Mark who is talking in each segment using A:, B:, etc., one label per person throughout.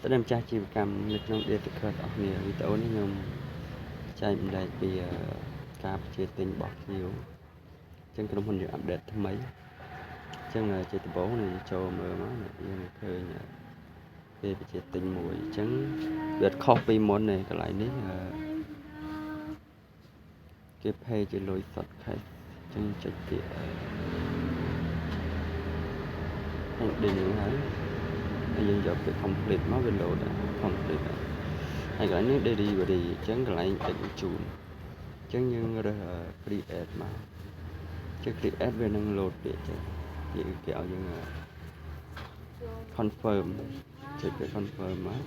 A: សួស្តីម្ចាស់អាជីវកម្មនៅក្នុង Deal ទាំងអស់គ្នាវីដេអូនេះខ្ញុំចែកម្លែកពីការបញ្ជាទិញរបស់ភ្ញៀវអញ្ចឹងក្រុមហ៊ុនយើង update ថ្មីអញ្ចឹងជាដំបូងនេះចូលមើលមកយើងឃើញគេបញ្ជាទិញមួយអញ្ចឹងវាខុសពីមុនទេកន្លែងនេះគេ pay ជាលុយសុទ្ធ cash អញ្ចឹងចុចពាក្យ pending ហ្នឹងហើយហើយយើងយកពាក្យ complete មកវា load complete ហើយកន្លែងនេះ delivery អញ្ចឹងកន្លែងដឹកជញ្ជូនអញ្ចឹងយើងរើស create មកជា create វានឹង load ពាក្យចឹងគេគេឲ្យយើង confirm ចុចពាក្យ confirm មក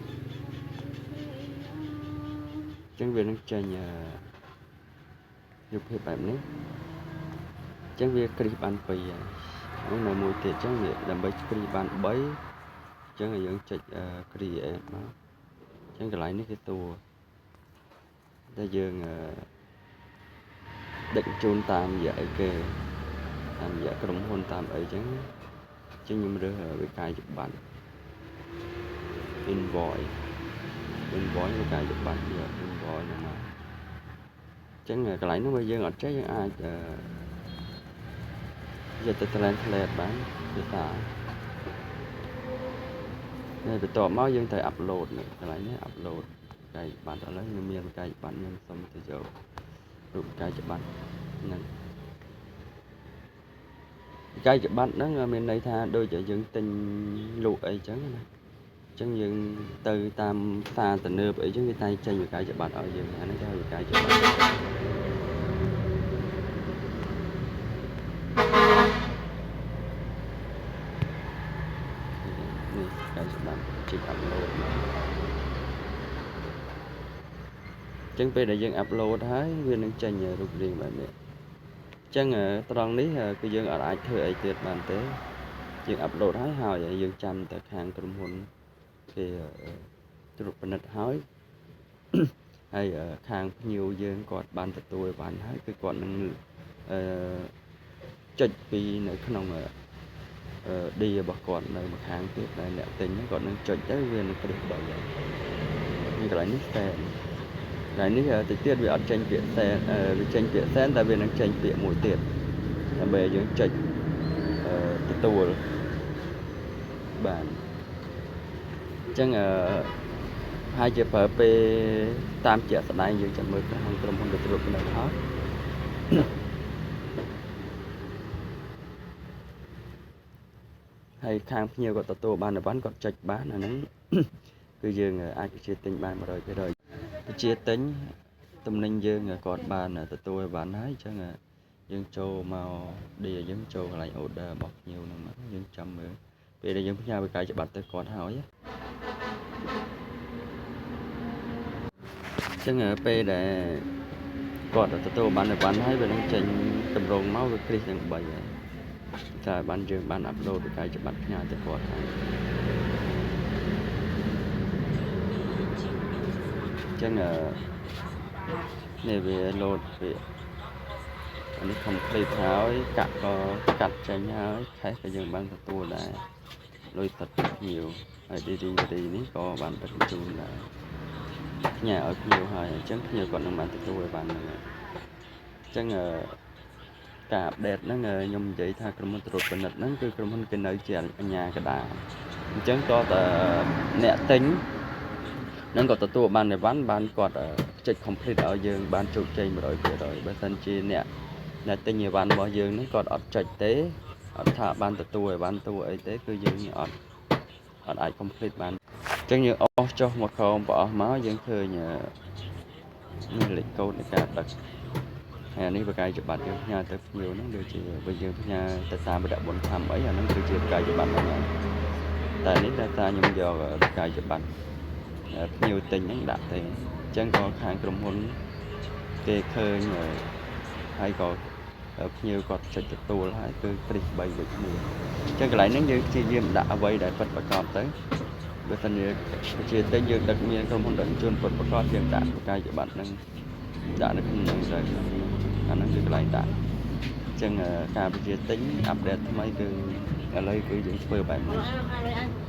A: អញ្ចឹងវានឹងចេញរូបភាពបែបនេះអញ្ចឹងវាគ្រីសបាន2ហើយនៅមួយទៀតអញ្ចឹងវាដើម្បីគ្រីសបាន3អញ្ចឹងឲ្យយើងចុច create មកអញ្ចឹងកន្លែងនេះគេតួតែយើងដឹកជញ្ជូនតាមរយៈអីគេតាមរយៈក្រុមហ៊ុនតាមអីចឹងអញ្ចឹងខ្ញុំរើសវិក័យប័ត្រ invoice invoice វិក័យប័ត្រយក invoice ហ្នឹងមកអញ្ចឹងកន្លែងនោះបើយើងអត់ចេះយើងអាចយកទៅ translate បានភាសាហើយបន្ទាប់មកយើងត្រូវ upload នេះកន្លែងនេះ upload វិក័យប័ត្រឥឡូវខ្ញុំមានវិក័យប័ត្រខ្ញុំសុំទៅយករូបវិក័យប័ត្រហ្នឹងវិក័យប័ត្រហ្នឹងមានន័យថាដូចជាយើងទិញលក់អីចឹងណាអញ្ចឹងយើងទៅតាមផ្សារទំនើបអីចឹងគេតែចេញវិក័យប័ត្រឲ្យយើងអាហ្នឹងគេហៅវិក័យប័ត្រនេះវិក័យប័ត្រចុច upload មកអញ្ចឹងពេលដែលយើង upload ហើយវានឹងចេញរូបរាងបែបនេះអញ្ចឹងត្រង់នេះគឺយើងអត់អាចធ្វើអីទៀតបានទេយើង upload ហើយហើយយើងចាំតែខាងក្រុមហ៊ុនគេត្រួតពិនិត្យហើយហើយខាងភ្ញៀវយើងគាត់បានទទួលអីវ៉ាន់ហើយគឺគាត់នឹងអឺចុចពីនៅក្នុងអឺ D របស់គាត់នៅម្ខាងទៀតដែលអ្នកទិញគាត់នឹងចុចទៅវានឹងគ្រីស3ហើយនេះកន្លែងនេះ send កន្លែងនេះតិចទៀតវាអត់ចេញពាក្យ send វាចេញពាក្យ send តែវានឹងចេញពាក្យមួយទៀតដើម្បីឲ្យយើងចុចទទួលបានអញ្ចឹងអឺហើយជាប្រើពេលតាមជាក់ស្ដែងយើងចាំមើលខាងក្រុមហ៊ុនទៅត្រួតពិនិត្យហើយហើយខាងភ្ញៀវគាត់ទទួលបានអីវ៉ាន់គាត់ចុចបានអាហ្នឹងគឺយើងអាចបញ្ជាទិញបាន100%បញ្ជាទិញទំនិញយើងគាត់បានទទួលអីវ៉ាន់ហើយអញ្ចឹងយើងចូលមកឌីយើងចូលកន្លែង order របស់ភ្ញៀវហ្នឹងមកយើងចាំមើលពេលដែលយើងផ្ញើវិក័យប័ត្រទៅគាត់ហើយអញ្ចឹងពេលដែលគាត់ទទួលបានអីវ៉ាន់ហើយវានឹងចេញតម្រងមកវាគ្រីសទាំង3ហើយតែបានយើងបាន upload វិក័យប័ត្រផ្ញើទៅគាត់ហើយអញ្ចឹងនេះវា load វាអានេះ complete ហើយកាក់ក៏កាត់ចេញហើយ cash ក៏យើងបានទទួលដែរលុយសុទ្ធពីភ្ញៀវហើយ delivery នេះក៏បានដឹកជញ្ជូនដែរផ្ញើឲ្យភ្ញៀវហើយអញ្ចឹងភ្ញៀវគាត់នឹងបានទទួលឲ្យបានហ្នឹងហើយអញ្ចឹងការ update ហ្នឹងខ្ញុំនិយាយថាក្រុមហ៊ុនត្រួតពិនិត្យហ្នឹងគឺក្រុមហ៊ុនគេនៅជាអាជ្ញាកណ្ដាលអញ្ចឹងក៏តអ្នកទិញនឹងក៏ទទួលបានអីវ៉ាន់បានគាត់ចុច complete ឲ្យយើងបានជោគជ័យ100%បើសិនជាអ្នកអ្នកទិញអីវ៉ាន់របស់យើងហ្នឹងគាត់អត់ចុចទេអត់ថាបានទទួលអីវ៉ាន់ទួអីទេគឺយើងអត់អត់អាច complete បានអញ្ចឹងយើងអស់ចុះមកក្រោមប្រអស់មកយើងឃើញនេះលេខកូដនៃការដឹកហើយអានេះវិក័យប័ត្រយើងផ្ញើទៅភ្ញៀវហ្នឹងដូចជាបើយើងផ្ញើទៅតាមបដបុណ្យធម្មអីអាហ្នឹងគឺជាវិក័យប័ត្រហ្នឹងហើយតែនេះដោយសារខ្ញុំយកវិក័យប័ត្រភ្ញៀវទិញហ្នឹងដាក់ទេអញ្ចឹងក៏ខាងក្រុមហ៊ុនគេឃើញហើយក៏ភ្ញៀវគាត់ចុចទទួលហើយគឺគ្រីស3ដូចគ្នាអញ្ចឹងកន្លែងហ្នឹងយើងព្យាយាមដាក់អ្វីដែលពិតប្រាកដទៅបើសិនជាជាទិញយើងដឹកមានក្រុមហ៊ុនដឹកជញ្ជូនពិតប្រាកដយើងដាក់វិក័យប័ត្រហ្នឹងដាក់នៅក្នុងហ្នឹងទៅអាហ្នឹងគឺកន្លែងដាក់អញ្ចឹងការបញ្ជាទិញ update ថ្មីគឺឥឡូវគឺយើងធ្វើបែបនេះ។